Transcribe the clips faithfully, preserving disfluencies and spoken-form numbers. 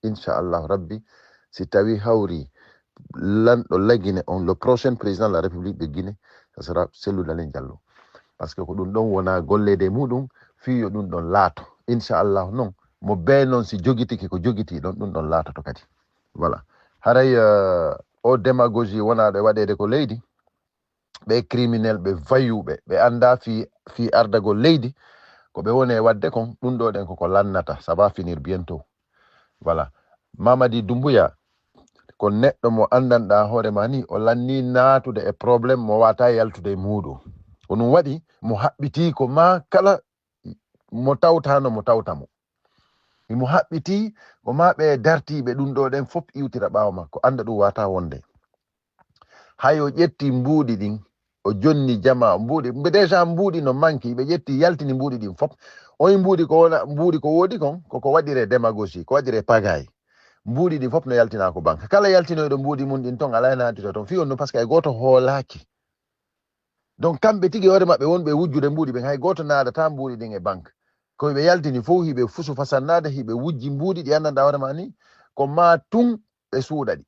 Inchallahu Rabbi, si tawi hawri lanɗo la Guinée on, le prochain président de la République de Guinée, ce sera Cellou Dalein Diallo. Parce que ko ɗum ɗon wona golleede e muɗum, fii yo ɗum ɗon laato. Inchallahu non, mo bee non si jogitike ko jogitii ɗon, ɗum ɗon laatoto kadi. Voilà. Haray, euh, o démagogie wonaaɗo e waɗeede ko leydi, ɓe criminel, ɓe vayuɓe, ɓe anndaa fii, fii ardagol leydi, ko ɓe woni e waɗde kon, ɗum ɗo ɗen koko lannata, ça va finir bientôt. Voilà. Mamadi Doumbouya, ko neɗɗo mo anndanɗaa hoore ma ni, o lanni naatude e problème mo wata yaltude e muuɗum. Ko ɗum waɗi, mo haɓɓitii ko ma kala mo tawtano mo tawta mo. Himo haɓɓitii ko ma ɓe dartiiɓe ɗum ɗo ɗen fof iwtira ɓaawo makko, annda ɗum wata wonde. Hay o ƴetti mbuuɗi ɗin, o jonni jama mbuuɗi. Mbe déjà mbuuɗi no manki, ɓe ƴetti yaltini mbuuɗi ɗin fof. Oyi mbuuɗi ko wona, mbuuɗi ko woodi kon, koko waɗire démagogie, ko waɗire pagaille. Mbuuɗi ɗin fof no yaltina ko banque. Kala yaltinoyɗo mbuuɗi mum ɗin ton, alaa hen naatita ton. Fii on no, parce que hay gooto hoolaaki. Donc, kamɓe tigi hoore maɓɓe wonɓe wujjude mbuuɗi ɓen, hay gooto naadata mbuuɗi ɗin e banque. Ko ɓe yaltini fof, hiɓe fusu fasannaade, hiɓe wujji mbuuɗi ɗi anndanɗaa hoore ma ni, ko ma tun ɓe suuɗa ɗi.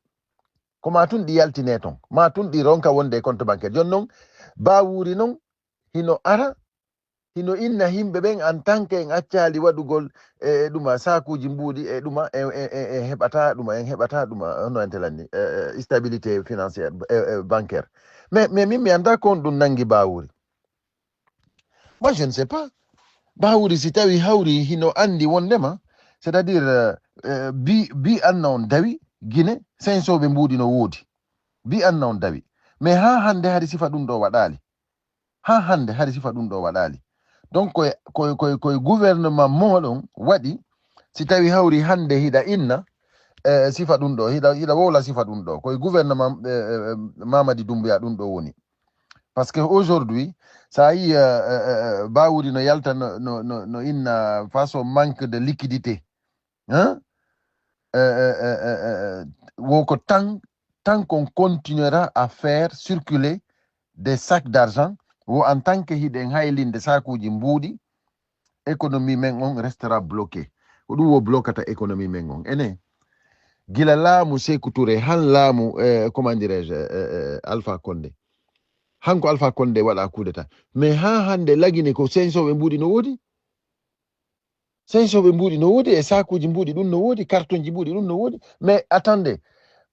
Ko ma tun ɗi yaltine ton, ma tun ɗi ronka wonde e compte bancaire. Jooni non, Bawuri non, hino ara, hino inna himɓe ɓen en tant que en accaali waɗugol e, e ɗuma saakuuji mbuuɗi e ɗuma e, e, e, e heɓata ɗuma, en heɓata ɗuma, hono ente lanni, e, e, stabilité financière, e, e, bancaire. Mais, mais min mi anndaa ko on ɗum nanngi Bawuri. Moi, je ne sais pas. Bawuri si tawi hawri hino anndi wondema, c'est-à-dire, euh, euh, bi, bi anna on dawi, Guinée, sensoɓe mbuuɗi no woodi. Bi anna on dawi. Mais haa hannde hari sifa ɗum ɗo waɗaali. Haa hannde hari sifa ɗum ɗo waɗaali. Donc, koye, koye, koye, koye gouvernement mooɗon waɗi, si tawi hawri hannde hiɗa inna, eh, sifa ɗum ɗo, hiɗa, hiɗa wowla sifa ɗum ɗo. Koye gouvernement, eh, eh, eh, Mamadi Doumbouya ɗum ɗo woni. Parce que aujourd'hui, so a yii, eh, eh, eh, Bawuri no yalta no, no, no, no inna façon manque de liquidité. Hein? Eh, eh, eh, eh, eh, eh, wo ko tant, tant qu'on continuera à faire circuler des sacs d'argent, wo en tant que hiɗen haylinde sakuuji mbuuɗi, économie men on restera bloqué. Ko ɗum wo bloquata économie men on. Ene, gila laamu Sékou Touré, han laamu, eh, comment dirais-je, eh, eh, eh, Alpha Condé. Han ko Alpha Condé waɗa coup d'état. Mais haa hannde la Guinée ko sensoɓe mbuuɗi no woodi. Sensoɓe mbuuɗi no woodi, e sakuuji mbuuɗi ɗum no woodi, cartonji mbuuɗi ɗum no woodi. Mais attendez,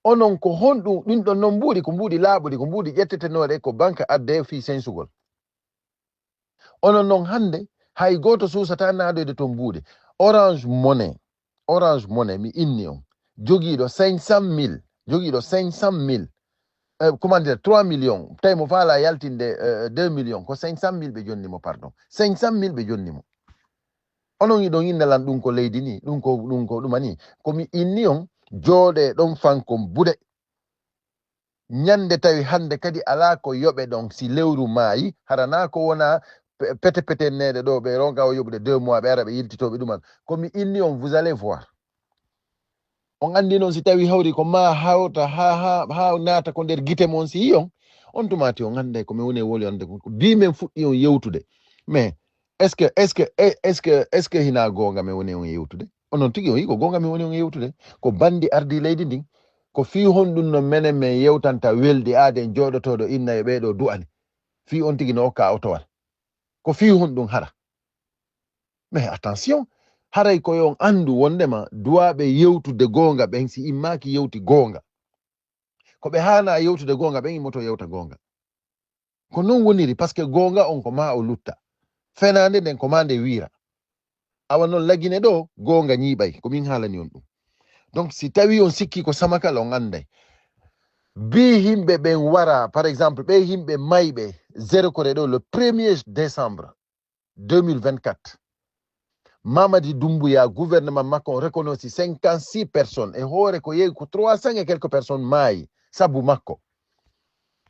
onon ko honɗum, ɗin ɗon non mbuuɗi, ko mbuuɗi laaɓuɗi, ko mbuuɗi ƴettetenooɗe, ko banque adde fii sensugol. Onon non hannde, hay gooto suusata naadoyde ton mbuuɗi. Orange Money, Orange Money, mi inni on, jogiiɗo cinq cent mille, jogiiɗo cinq cent mille, eh, comment dire, trois millions, tawi mo faala yaltinde, eh, deux millions, ko cinq cent mille ɓe jonni mo, pardon. Cinq cent mille ɓe jonni mo. Onon iɗon inna lan ɗum ko leydi ni, ɗum ko, ɗum ko ɗuma ni. Ko mi inni on, jooɗe ɗon fanko mbuuɗe. Ñande tawi hannde kadi alaa ko yoɓe ɗon, si lewru maayi, hara na ko wona pe-, pete pete neɗe ɗo, ɓe ronka o yoɓude deux mois, ɓe ara ɓe yiltitoɓe ɗuman. Ko mi inni on, vous allez voir. On anndi noon si tawi hawri ko ma hawta ha, ha, ha naata ko nder gite mon si yi on, on tumati on annday ko mi woni e woli on de. Ko bi men fuɗɗi on yewtude. Mais est-ce que, est-ce que, est-ce que, est-ce que hina goonga mi woni on yewtude? Onon tigi on yi ko goonga mi woni on yewtude. Ko bandi ardi leydi ndin. Ko fii honɗum no menen men yewtanta weldi aaden jooɗotooɗo inna e ɓeeɗo du'ani? Fii on tigi no okka otowal. Ko fii honɗum hara? Mais attention, haray ko yo on anndu wondema duwaaɓe yewtude goonga ɓen si immaaki yewti goonga. Ko ɓe haana yewtude goonga ɓen immoto yewta goonga. Ko non woniri, parce que goonga on ko ma o lutta. Fenaande nden ko ma nde wiira. Awa non la Guinée ɗo, goonga ñiiɓay, ko min haalani on ɗum. Donc, si tawi on sikki ko samakala, on annday. Bi himɓe ɓen wara, par exemple, ɓe himɓe mayɓe, zéro kore ɗo, le premier décembre deux mille vingt-quatre. Mamadi Doumbouya, gouvernement makko on reconnaît cinquante-six personnes. E hoore ko yeewi ko trois cents et quelques personnes maayi sabu makko.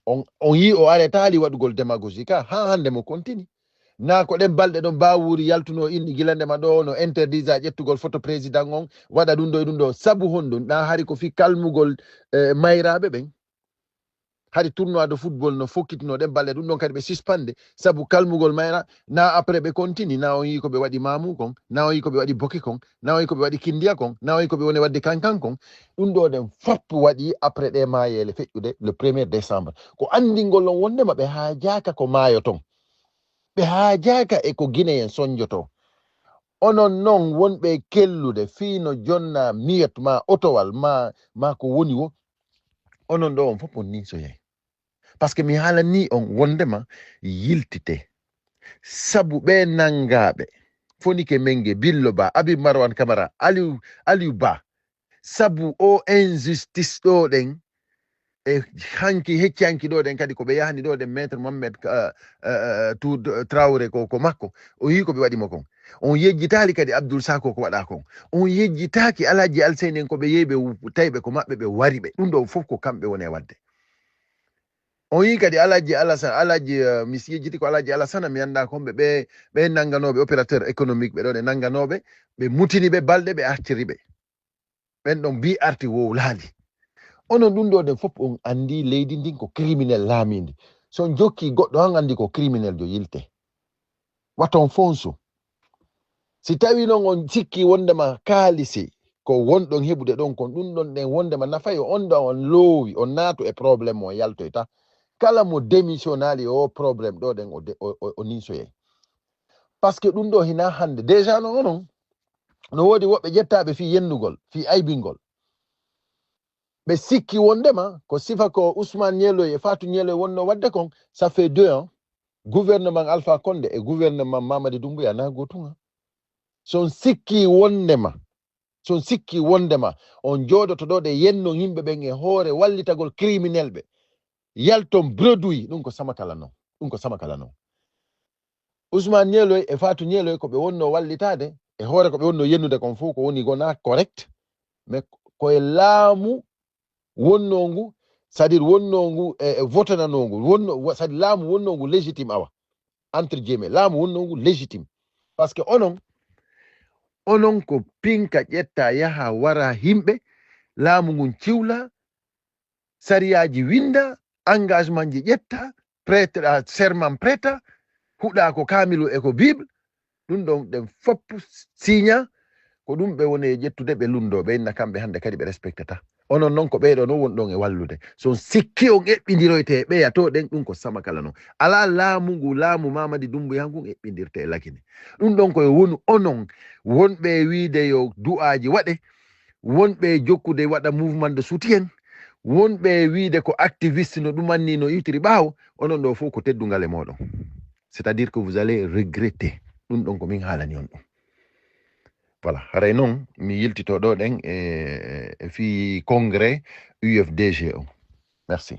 On, on yi o aretaali waɗugol démagogie ka, haa hannde mo continue. Na ko ɗen balɗe ɗon Bawuri yaltuno inni gila ndema ɗo, no interdisa ƴettugol photo président on, waɗa ɗum ɗo e ɗum ɗo. Sabu honɗum? Na hari ko fii kalmugol, eh, mayraaɓe ɓen. Hari tournoi de football no fokkitino ɗen balɗe, ɗum ɗon kadi ɓe suspende sabu kalmugol mayra. Na après ɓe continue, na on yii ko ɓe waɗi Mamu kon, na on yii ko ɓe waɗi Boki kon, na on yii ko ɓe waɗi Kindiya kon, na on yii ko ɓe woni waɗde Kankan kon. Ɗum ɗo ɗen fop waɗi après ɗe maayeele feƴƴude le premier décembre. Ko anndingol on wondema ɓe haajaaka ko maayo ton. Ɓe haajaaka e ko Guinéen sonjoto. Onon non wonɓe kellude fii no jonna miyot ma otowal ma, ma ko woni wo. Onon ɗo on fop on ninsoyay. Parce que mi haalani on wondema yiltite. Sabu ɓe nangaaɓe, Fonike Menge, Billo Ba, Abib Marwan Kamara, Aliou, Aliou Ba, sabu o injustice ɗo ɗen, e hanki, hecci hanki ɗo ɗen kadi ko ɓe yahani ɗo ɗen Maître Mohamed, uh, uh, uh, Tou-, Traoré ko, ko makko, o yii ko ɓe waɗi mo kon. On yejjitaali kadi Abdoul Sako ko waɗa kon. On yejjitaaki Alhaji Alseyni en ko ɓe yehi ɓe wu-, tawi ɓe ko maɓɓe ɓe wari ɓe. Ɗum ɗo fof ko kamɓe woni e waɗde. On yii kadi Alhaji Alassane, Alhaji, uh, mi yejjiti ko Alhaji Alassane, mi annda kon ɓe, ɓe, ɓe nannganooɓe opérateur économique ɓe ɗo ɗe nannganooɓe, ɓe mutini ɓe balɗe, ɓe artiri ɓe. Ɓen ɗon mbi arti wowlaali. Onon ɗum ɗo ɗen fof on anndi leydi ndin ko criminel laamiindi. So on jokki goɗɗo han anndi ko criminel jo yilte. Waton fonsu. Si tawi non on sikki wondema kaalisi ko wonɗon heɓude ɗon kon ɗum ɗon ɗen wondema nafay on ɗo on loowi on naatu e problème o yaltoyta. Kala mo démissionnaali o problème ɗo ɗen o de-, o, o, o ninsoyay. Parce que ɗum ɗo hina hannde. Déjà no onon, no woodi woɓɓe ƴettaaɓe fii yennugol, fii aybingol. Ɓe sikki wondema ko sifa ko Ousmane Niéloy e Fatou Niéloy wonno waɗde kon, ça fait deux ans, gouvernement Alpha Condé e gouvernement Mamadi Doumbouya na gootunga. So on sikki wondema, so on sikki wondema, on jooɗoto ɗo ɗe yenno yimɓe ɓen e hoore wallitagol criminel ɓe. Yalton bredouille, ɗum ko sama kala non. Ɗum ko sama kala non. Ousmane Niéloy e Fatou Niéloy ko ɓe wonno wallitaade, e hoore ko ɓe wonno yennude kon fof ko woni gona correct, mais ko e laamu wonnongu, c'est-à-dire wonnongu e, e votenanongu, wonno, wa-, c'est-à-dire laamu wonnongu légitime awa, entre guillemets, laamu wonnongu légitime. Parce que onon, onon ko pinka ƴetta yaha wara yimɓe, laamu ngun ciwla, sariyaaji winda, engagement ji ƴetta, prêtre, a, serment prêta, huɗa ko kaamilu e ko Bible, ɗum ɗon ɗen fof signa, ko ɗum ɓe woni e ƴettude ɓe lundo, ɓe inna kamɓe hannde kadi ɓe respectata. Onon non ko ɓeeɗo non woni ɗon e wallude. So on sikki on eɓɓindiroyte e ɓeya to ɗen, ɗum ko sama kala non. Alaa laamu ngu, laamu Mamadi Doumbouya ngun eɓɓindirte e Lakine. Ɗum ɗon ko e wonu onon wonɓe e wiide yo du'aaji waɗe, wonɓe e jokkude waɗa mouvement de soutien, wonɓe e wiide ko activiste no ɗumanni no iwtiri ɓaawo, onon ɗo fof ko teddungal e mooɗon. C'est-à-dire que vous allez regretter. Ɗum ɗon ko min haalani on ɗum. Voilà, haray noon mi yiltito ɗo ɗen e, e fii congrès U F D G o. Merci.